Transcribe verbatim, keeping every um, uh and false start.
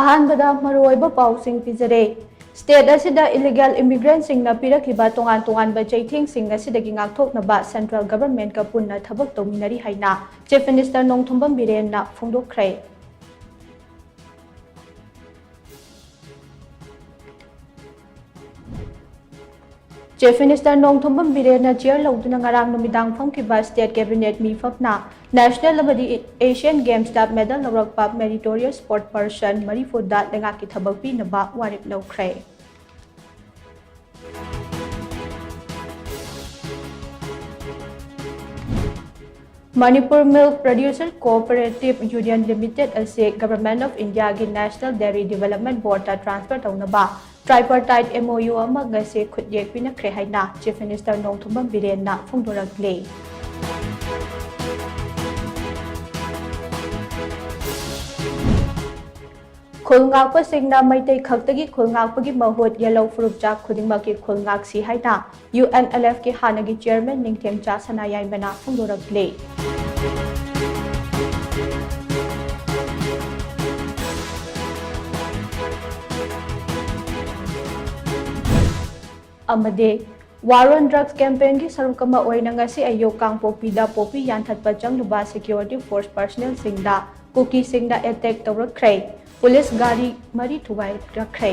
ꯑꯍꯥꯟꯕꯗ ꯃꯔꯨꯑꯣꯏꯕ ꯄꯥꯎꯁꯤꯡ ꯄꯤꯖꯔꯦ꯫ State ꯑꯁꯤꯗ illegal immigrantꯁꯤꯡꯅ ꯄꯤꯔꯛꯂꯤꯕ ꯇꯣꯉꯥꯟ ꯇꯣꯉꯥꯟꯕ ꯆꯩꯊꯦꯡꯁꯤꯡ ꯑꯁꯤꯗꯒꯤ ꯉꯥꯛꯊꯣꯛꯅꯕ central governmentꯀ ꯄꯨꯟꯅ ꯊꯕꯛ ꯇꯧꯃꯤꯟꯅꯔꯤ ꯍꯥꯏꯅ Chief Minister Nongthombam ꯕꯤꯔꯦꯟꯅ ꯐꯣꯡꯗꯣꯛꯈ꯭ꯔꯦ꯫ Chief Minister Nongthombam ꯕꯤꯔꯦꯟꯅ chair ꯂꯧꯗꯨꯅ ꯉꯔꯥꯡ ꯅꯨꯃꯤꯗꯥꯡ ꯐꯝꯈꯤꯕ state cabinet ꯃꯤꯐꯝꯅ national ꯑꯃꯗꯤ Asian Gamesꯇ medal ꯂꯧꯔꯛꯄ meritorious sport person ꯃꯔꯤꯐꯨꯗ ꯂꯩꯉꯥꯛꯀꯤ ꯊꯕꯛ ꯄꯤꯅꯕ ꯋꯥꯔꯦꯞ ꯂꯧꯈ꯭ꯔꯦ꯫ Manipur Milk Producer Cooperative Union Limited ꯑꯁꯤ Government of Indiaꯒꯤ National Dairy Development Boardꯇ transfer ꯇꯧꯅꯕ tripartite MOU ꯑꯃ ꯉꯁꯤ ꯈꯨꯠꯌꯦꯛ ꯄꯤꯅꯈ꯭ꯔꯦ ꯍꯥꯏꯅ Chief Minister ꯅꯣꯡꯊꯣꯝꯕꯝ ꯕꯤꯔꯦꯟꯅ ꯐꯣꯡꯗꯣꯔꯛꯂꯤ꯫ ꯈꯨꯜ ꯉꯥꯛꯄꯁꯤꯡꯅ ꯃꯩꯇꯩ ꯈꯛꯇꯒꯤ ꯈꯨꯜ ꯉꯥꯛꯄꯒꯤ ꯃꯍꯨꯠ ꯌꯦꯜꯍꯧ ꯐꯨꯔꯨꯞꯆꯥ ꯈꯨꯗꯤꯡꯃꯛꯀꯤ ꯈꯨꯜ ꯉꯥꯛꯁꯤ ꯍꯥꯏꯅ UNLFꯀꯤ ꯍꯥꯟꯅꯒꯤ chairman ꯅꯤꯡꯊꯦꯝꯆꯥ ꯁꯅꯥꯌꯥꯏꯃꯅ ꯐꯣꯡꯗꯣꯔꯛꯂꯤ꯫ ꯑꯃꯗꯤ War on Drugs campaignꯒꯤ ꯁꯔꯨꯛ ꯑꯃ ꯑꯣꯏꯅ ꯉꯁꯤ ꯑꯌꯨꯛ ꯀꯥꯡꯄꯣꯛꯄꯤꯗ poppy ꯌꯥꯟꯊꯠꯄ ꯆꯪꯂꯨꯕ security force personnelꯁꯤꯡꯗ ꯀꯨꯀꯤꯁꯤꯡꯅ attack ꯇꯧꯔꯛꯈ꯭ꯔꯦ꯫ Police ꯒꯥꯔꯤ ꯃꯔꯤ ꯊꯨꯒꯥꯏꯔꯛꯈ꯭ꯔꯦ꯫